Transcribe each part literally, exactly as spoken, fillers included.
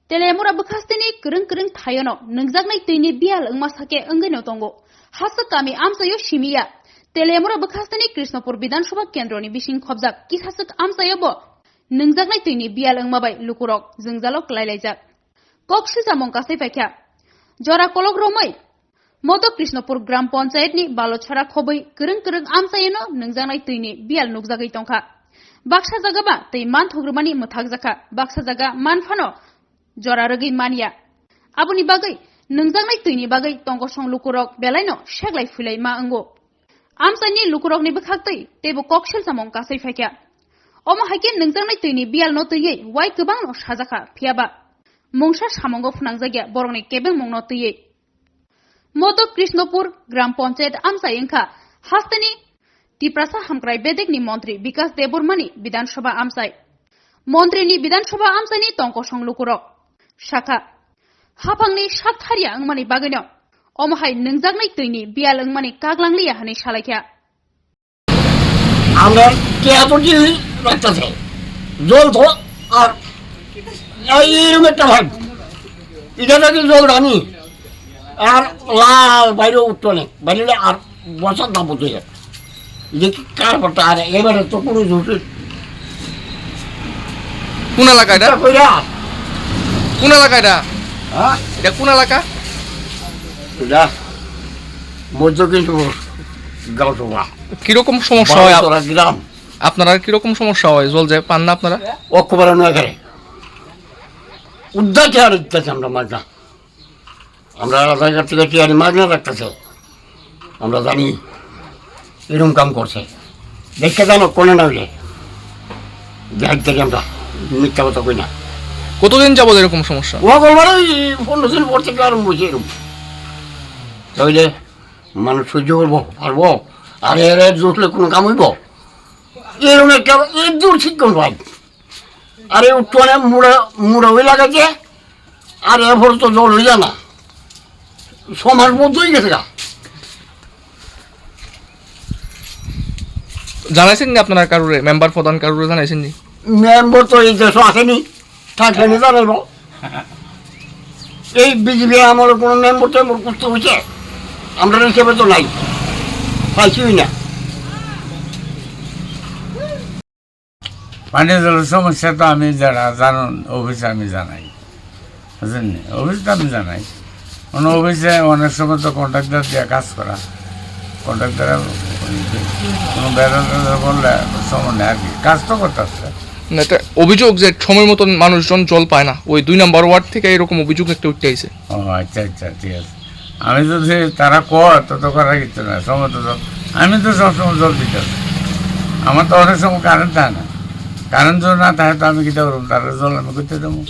Telemura bwkhasteni kwrwng kwrwng thaiono nwngjaknai twini biyal wngma sakhe wngwino tongo. Haswk kami amchaio simiya. Telemura bwkhasteni Krishnapur Bidhan Sabha kendroni bising khobjak kisaswk amchaio bo nwngjaknai twini biyal wngma bai lukurok jwngjalo kwlailaijak. Kok silchamung kasai phaikha. Jora kolok romwi Modo Krishnapur Gram Panchayat ni Balochhara khobwi kwrwng kwrwng amchaino nwngjaknai twini biyal nukjagwi tongkha. Baksa jaga ba twi manthugrumani mwthakjakha, baksa jaga manphano jora rwgwi manya. Aboni bagwi nwngjaknai twini bagwi tongkosong lukurok belaino seglai phwilai ma wngo. Amchaini lukurokni bwkhaktwi teibo kok selsamung kasai phaikha. Omo hai khe nwngjaknai twini biyalno twiwi wai kwbangno sajakha, phiyaba mungsa samungo phwnangjakya borokni kebengmungno twiwi. Modo Krishnapur Gram Panchayat amchai wngkha hasteni Tiprasa Hamkrai Bedekni Montri Bikas Debbarmani Bidhan Sabha amchai. Montrini Bidhan Sabha amchaini tongkosong lukurok sakha, haphangni sak tharya wngmani bagwino omo hai nwngjaknai twini biyal wngmani kaglangliya hwnwi salaikha. আমরা কে এত কি রাখতেছে? জল তো আর এইরকম একটা ভাব। এটা নাকি জল রানি আর লাল বাইরে উঠতো না, বাইরে আর বছর দাম হতো। এটা কি কার কথা? আর এবারে তো কোনো জোর কোন এলাকা এটা? কইরা কোন এলাকা এটা? হ্যাঁ? এটা কোন এলাকা? এটা মধ্য কিন্তু গাঁওসভা। কিরকম সমস্যা হয় আপ- বারোতলা গ্রাম। আপনারা কিরকম সমস্যা হয়? জল যে পান না আপনারা? অক্ষবারা নয় করে। উদ্ধার চেয়ার দিতেছে আমরা মাঝে। আমরা আলাদা জায়গা থেকে চেয়ার মাগনা রাখতেছে। আমরা জানি এরকম কাম করছে। দেখতে জানো কোনে না হইলে। যাই থেকে আমরা মিথ্যা কথা কই না। কতদিন যাবত এরকম সমস্যা? ও বলবার ওই পনেরো দিন পর থেকে আরম্ভ হয়েছে এরকম। তাহলে মানুষ সহ্য করবো, পারবো? আরে এরা জুটলে কোনো কাম হইব? এরকম একটা, এর দূর ঠিক কোন ভাই? আরে উঠোনে মুড়া, মুড়া হয়ে লাগাইছে, আর এরপর তো জল হয়ে যায় না, সমাজ বন্ধ হয়ে গেছে গা। জানাইছেন নি আপনারা কারুরে, মেম্বার প্রধান কারুরে জানাইছেন নি? মেম্বার তো এই দেশে আসেনি, থাকলে নি জানাইবো। এই বিজেপি আমলে কোনো মেম্বার টেম্বার করতে হয়েছে, আমরা হিসেবে তো নাই, পাইছিই না। পানীয় জলের সমস্যা তো আমি যারা জানেন, অফিসে আমি জানাই, বুঝলেন নি? অফিসে তো আমি জানাই। মানে অফিসে অনেক সময় তো কন্ট্রাক্টর দিয়ে কাজ করা, কন্ট্রাক্টর কোনো বেড়া টেড়া বললে সময় নেই আর কি, কাজ তো করতে আসছে। না, এটা অভিযোগ যে সময় মতন মানুষজন জল পায় না, ওই দুই নম্বর ওয়ার্ড থেকে এরকম অভিযোগ একটা উঠে আইছে। ও আচ্ছা, আচ্ছা, ঠিক আছে। আমি যদি তারা কয়, তো, তো করার কিছু না, সময় তো জল, আমি তো সবসময় জল দিতে হবে। আমার তো অনেক সময় কারেন্ট থাকে না, কারেন্ট যদি না থাকে, তো আমি কিতা করবো? তারা জল আমি করতে দেবো।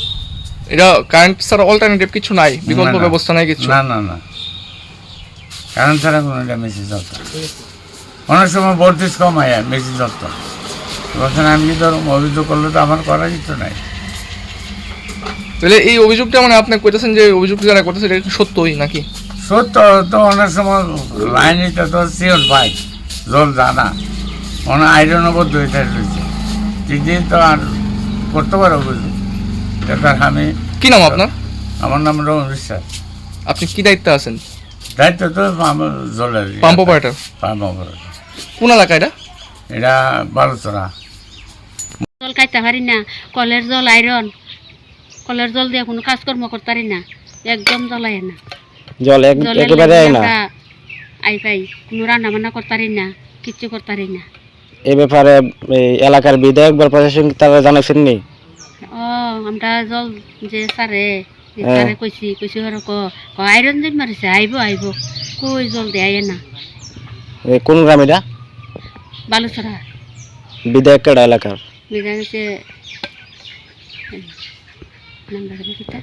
এটা কারেন্ট ছাড়া অল্টারনেটিভ কিছু নাই, বিকল্প না, না। ব্যবস্থা নাই কিছু? না, না, না, কারেন্ট ছাড়া কোনো এটা মেশিন চলতো না। অনেক সময় ভোল্টেজ কম হয়, মেশিন চলতো না। বলছেন, আমি কি ধরুন, অভিযোগ করলে তো আমার করার কিছু নাই। তাহলে এই অভিযোগটা, মানে, আপনি কইতেছেন যে অভিযোগ যারা করতেছে, এটা কি সত্যই নাকি? সত্য তো, অনেক সময় লাইন এটা তো সিওর পাই, জল জানা, মানে, আয়রনও বদ্ধ হয়ে থাকে রয়েছে। ঠিক দিয়ে তো আর করতে পারে অভিযোগ। এটা তার আমি কি নাম আপনার? আমার নাম রমন বিশ্বাস। আপনি কি দায়িত্বে আছেন? দায়িত্ব তো পাম্প, জলের ইয়ে। Pump operator? Pump operator. কোন এলাকা এটা? এটা বালুচরা। জল খাইতে পারি না, কলের জল আয়রন, কলের জল দিয়ে কোনো কাজকর্ম করতে পারি না, একদম জল আয় না। জল এক-, জলের একেবারে লাগি আয় না? আমরা আই পাই, কোনো রান্না বান্না করতে পারি না, কিচ্ছু করতে পারি না। এ ব্যাপারে এই এলাকার বিধায়ক বা প্রশাসন তারা জানাইছেন নি? ও, আমরা জল যে স্যারে, যে হ্যাঁ। স্যারে কইছি, কইছি ওরা ক, ক আয়রন দিন মারিছে, আইবো, আইবো। কই জল দে আয় না। এ কোন গ্রাম এটা? বালুচরা। বিধায়ক কেডা এলাকার? বিধায়ক হচ্ছে, নাম জানি কিতা?